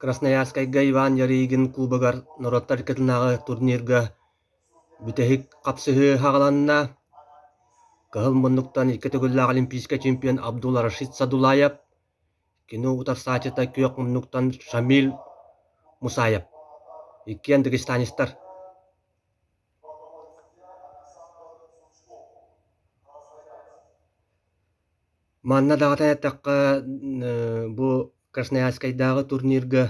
Красноярскайга Иван Ярыгин Кубогар норуоттар иккитинээҕи турнирга бүтэһик хапсыһыы саҕаланна. Кыһыл муннуктан икки төгүллээх олимпийскай чемпион Абдул Рашид Садулаев, кини утарсааччыта күөх муннуктан Шамиль Мусаев. Иккиэн дагестанецтар. Манна даҕатан эттэххэ, бу Красноярскайдааҕы турнирга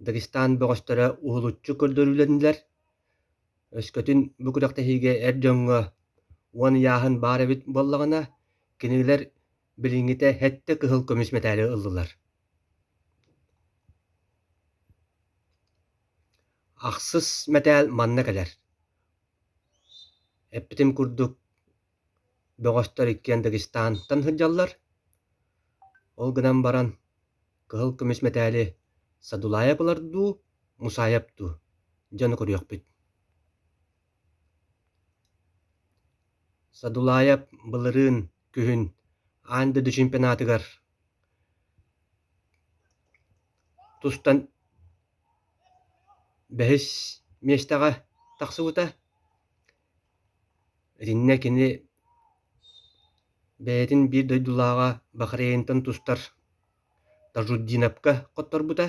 Дагестан бөҕөстөрө уһулуччу көрдөрүүлэннилэр. Өскөтүн бу күрэхтэһиигэ эр дьоҥҥо 10 ыйааһын баар эбит буоллаҕына, кинилэр билиҥҥитэ сэттэ кыһыл көмүс мэтээли ыллылар. Ахсыс мэтээл манна кэлэр. Эппитим курдук, Бөҕөстөр иккиэн Дагестантан сылдьаллар. Ол гынан баран кыһыл көмүс мэтээли Садулаев ылар дуу, Мусаев дуу дьону көрүөхпүт. Садулаев былырыын күһүн аан дойду чемпионатыгар тустан бэһис миэстэҕэ тахсыбыта. Итиннэ кини бэйэтин биир дойдулааҕа Бахрейнтан тустар Тажуддиновка хотторбута.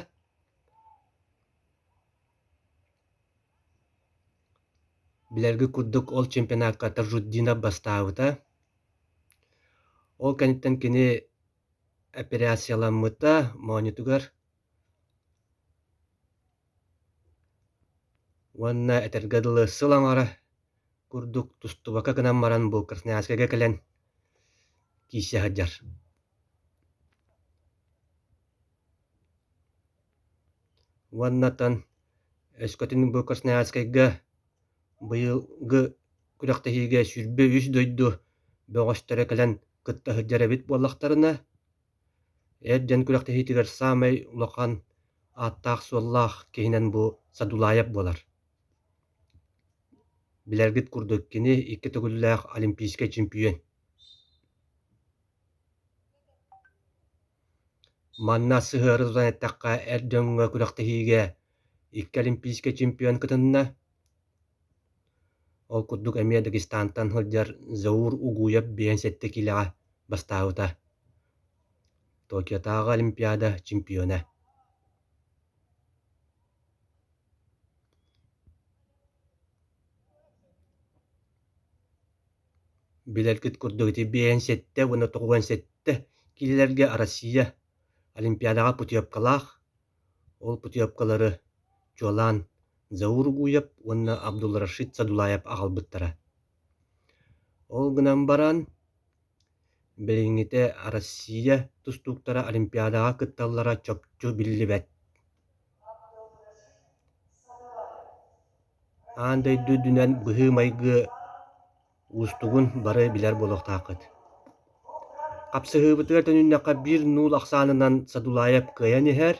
Билэргит курдук ол чемпионакка Тажуддинов бастаабыта. Ол кэнниттэн кини операцияламмыта моонньутугар Уонна этэргэ дылы сыл аҥара курдук тустубакка гынан баран бу Красноярскайга кэлэн киирсэ сылдьар. Уоннатан өскөтүн бу Красноярскайга быйылгы күрэхтэһиигэ 23 дойду бөҕөстөрө кэлэн кытта сылдьар эбит буоллахтарына, Эр дьон күрэхтэһиитигэр саамай улахан ааттаах-суоллаах киһинэн бу Садулаев буолар. Билэргит курдук, кини икки төгүллээх олимпийскай чемпион. Манна сыһыары тутан эттэххэ, эр дьоҥҥо күрэхтэһиигэ икки олимпийскай чемпион кытынна. Ол курдук эмиэ Дагестантан сылдьар Заур Угуев 57 киилэҕэ бастаабыта. Токиотааҕы Олимпиада чемпиона. Билэргит курдук ити 57 уонна 97 киилэлэргэ Россия Олимпиадаҕа путевкалаах. Ол путевкалары чуолаан Заур Угуев уонна Абдулрашид Садулаев аҕалбыттара. Ол гынан баран Билиҥҥитэ Россия тустууктара Олимпиадаҕа кытталлара чопчу биллибэт. Аан дойду үрдүнэн быһыы-майгы уустугун бары билэр буолуохтааххыт. Хапсыһыыбытыгар төнүннэххэ биир нуул ахсаанынан Садулаев кыайан иһэр.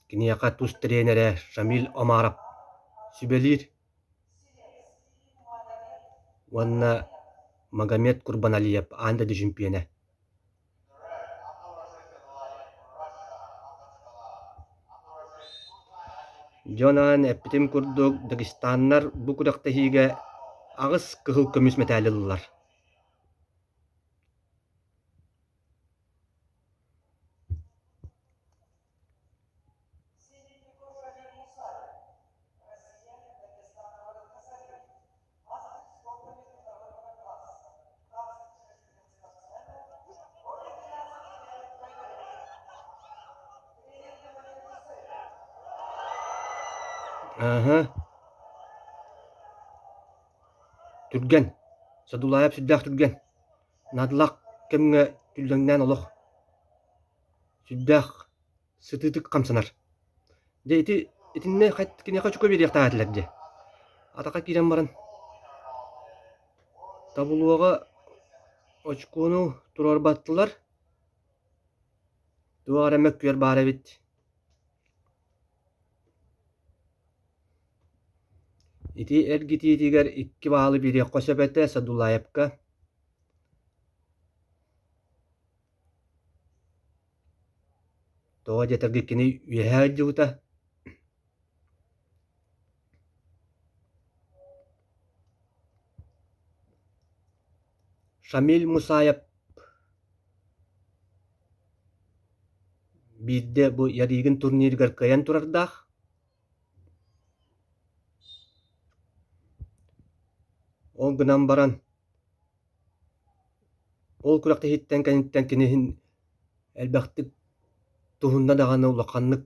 Киниэхэ тус тренерэ Шамиль Омаров сүбэлиир уонна Магомед Курбаналиев аан дойду чемпиона. Дьон аан эппитим курдук, дагестаннар бу күрэхтэһиигэ аҕыс кыһыл көмүс мэтээли ыллылар. Аһа. Түргэн. Садулаев сүрдээх түргэн. Наадалаах кэмҥэ түллэҥнээн олох сүрдээх сытыытык хамсанар. Дьэ ити итиннэ киниэхэ очко биэриэхтээх этилэр дьэ. Атака киирэн баран табулуоҕа очкону туруорбаттылар. Туох эрэ мөккүөр баар эбит. Ити эргитиитигэр икки баалы биэриэххэ сөп этэ Садулаевка. Тоҕо диэтэргэ кини үөһээ сылдьыбыта. Шамиль Мусаев биирдэ бу Ярыгин турнирыгар кыайан турардаах. Ол гынан баран ол күрэхтэһииттэн кэнниттэн кини иһин элбэхтик туһунна даҕаны улаханнык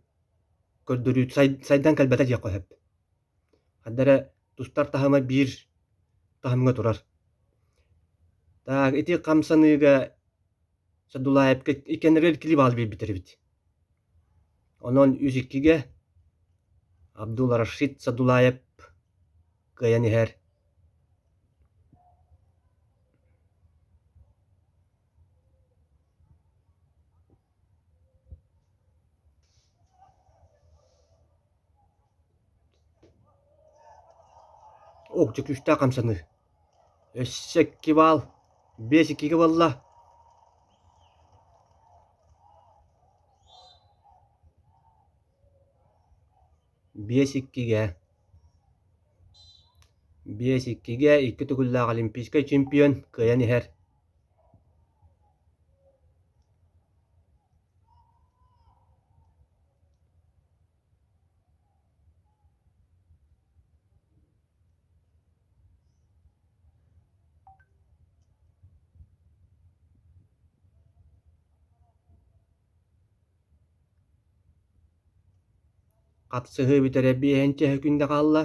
көрдөрүү сайдан кэлбэтэ диэххэ сөп. Ханна эрэ тустар таһыма биир таһымҥа турар. Так, ити хамсаныыга Садулаевка иккиэннэригэр иккилии баал биэрбиттэр эбит. Онон үс иккигэ Абдул Рашид Садулаев кыайан иһэр. Ок, дьэ күүстээх хамсаныы. Өссө икки баал, биэс иккигэ буолла. Биэс иккигэ. Биэс иккигэ икки төгүллээх олимпийскай чемпион кыайан иһэр. Хапсыһыы бүтэрэ биэһинчэ күндэ хаалла.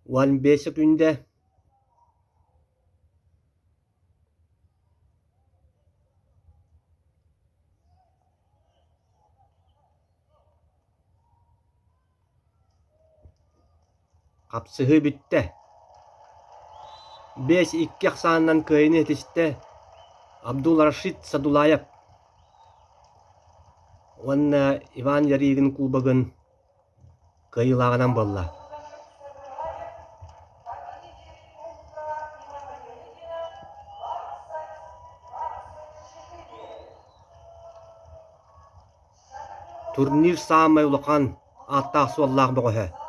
15 сөкүүндэ. Хапсыһыы бүттэ. 5-2 ахсаанынан кыайыыны ситистэ Абдул Рашид Садулаев уонна Иван Ярыгин кубогын кыайыылааҕынан буолла. Турнир саамай улахан ааттаах-суоллаах бөҕөһө.